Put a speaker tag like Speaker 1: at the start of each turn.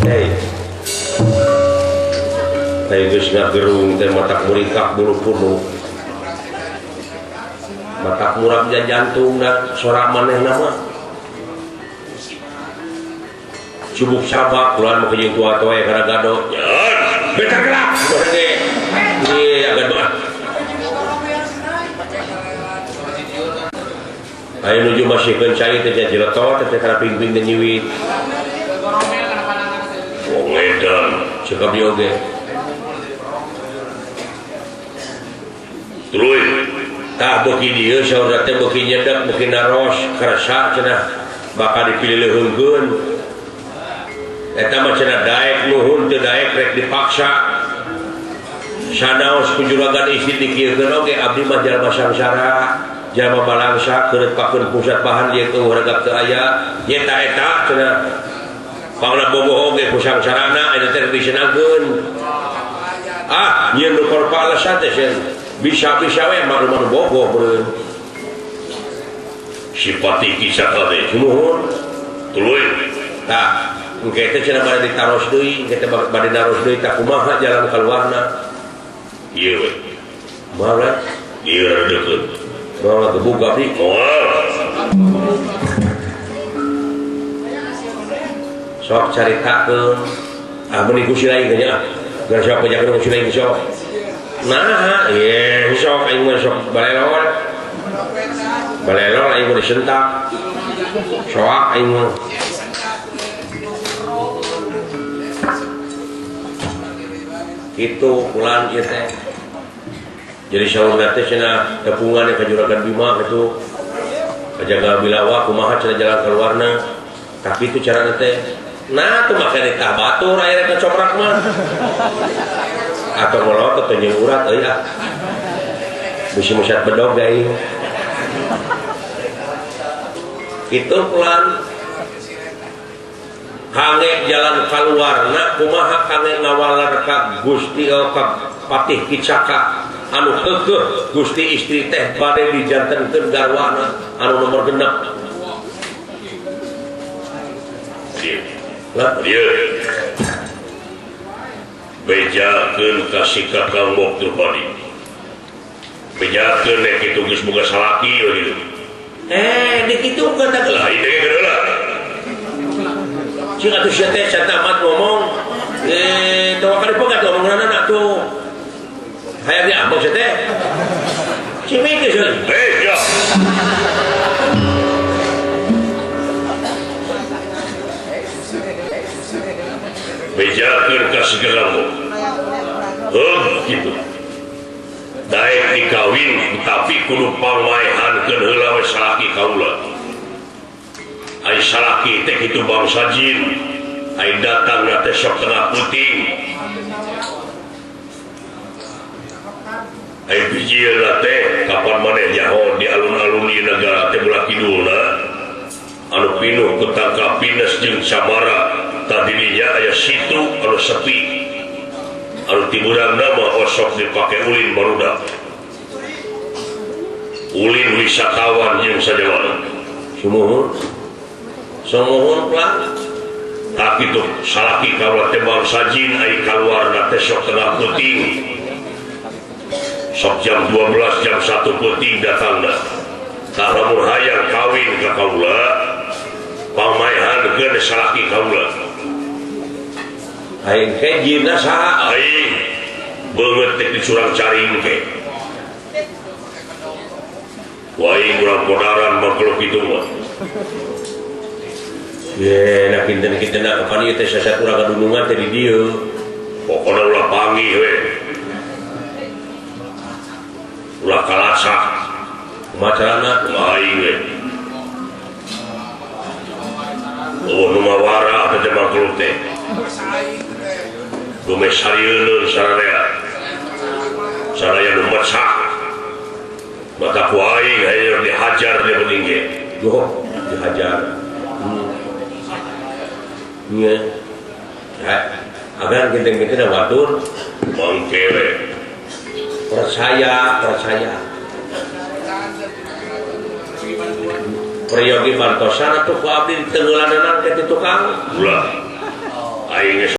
Speaker 1: Hei. Teh geus ngagerung teh matak muringkak bulu kudu. Matak murab jantungna sora manehna mah. Cubuk sabak ulah mah jeung tua toe kana gado. Beta gerak. Ieu agak doa. Ayo nuju masihkeun cai teh jeletot teh kana pingping teh nyiwit. Wong edan cek abdi oge. Tuluy tah beuki dieu saur teh beuki nyedek beuki naros kersa cenah bakal dipilih leuheungkeun. Eta mah cenah daek nuhun teu daek rek dipaksa. Sanaos ku juragan istri dikieukeun oge abdi mah jalma sangsara. Jalma balangsa keureut pakeun pusat bahan ieu teu regap teu aya nyeta eta cenah pangna bogoh oge ku sangsarana eta teh disenangkeun ah nyieun nu korpa alasan teh bisa-bisa we mah nu bogoh beureun sipati kisah teh sumuhun tuluy tah engke teh cenah bade ditaros deui engke teh bade naros deui tah kumaha jalan kaluarna ieu we kumaha ieu redekeun moal gebug abdi moal sok caritakeun ah meuni ku si lain teh nya geus sok pajakeun ku si lain sok nah ye sok aing mah sok balelol balelol aing mah disentak soak aing mah kitu ulan ieu teh. Jadi saurna teh cenah tepungan ka Juragan Bima kitu. Kajaga Bilawa kumaha cenah jalan keluarna. Tapi itu carana teh. Nah, tuh make ditah batur aya rek ngecoprak mah. Atau ngolot teh jeung urat euy ah. Bisi musat bedog deui. Kitu pelan. Kangge jalan kaluarna kumaha kangge ngawalar ka Gusti ka Patih Kicaka anu keukeuh Gusti istri teh bade dijantenkeun garwana anu nomor 6. Lah dieu bejakeun ka si Kakang Mok Drupadi. Bejakeun nek kitu geus boga salaki we kitu. Dikitukeun teh lah ieu teh geura. Cing atuh sia teh catamat ngomong teu kali pegat ngomonganna atuh. Hayang diambek sia teh. Cing mikir sia. Beja. Bejakeun ka segala heuh kitu. Daek dikawin tapi kudu pangmaehankeun heula we salaki kaula. Ai salaki teh kitu bangsa jin. Ai datangna teh sok tengah puting. Ai bijieuna teh kapan maneh nyaho di alun-alun ieu nagara teh belah kidulna anu pinuh ku tangkap pines jeung samara tadinya aya situ anu sepi anu tiburangna mah osok dipake ulin barudak ulin wisatawan jeung sajawana sumuhun sumuhun pula tak kitu salaki kaula teh bangsa jin ai kaluarna teh sok tengah peuting sok jam 12 jam 1 peuting datangna tah lamun hayang kawin ka kaula pangmaehankeun salaki kaula aing teh jinna saha aing beungeut teh dicurang caring teh ku aing urang podaran makhluk kitu mah ye nah kinten-kinten kapan ieu teh sasat urang kadunungan teh di dieu pokona ulah panggih we ulah kalacak kumaha carana kumaha aing we eueuh nu mawara teh makhluk teh dume sarieun sararea saraya nu mecah mata ku aing aya dihajar dia mending ge duh dihajar nya agan kinten-kinten watur mangke we percaya percaya priyogi bantosan atuh ku abdi ditenggeulanana ke tukang ulah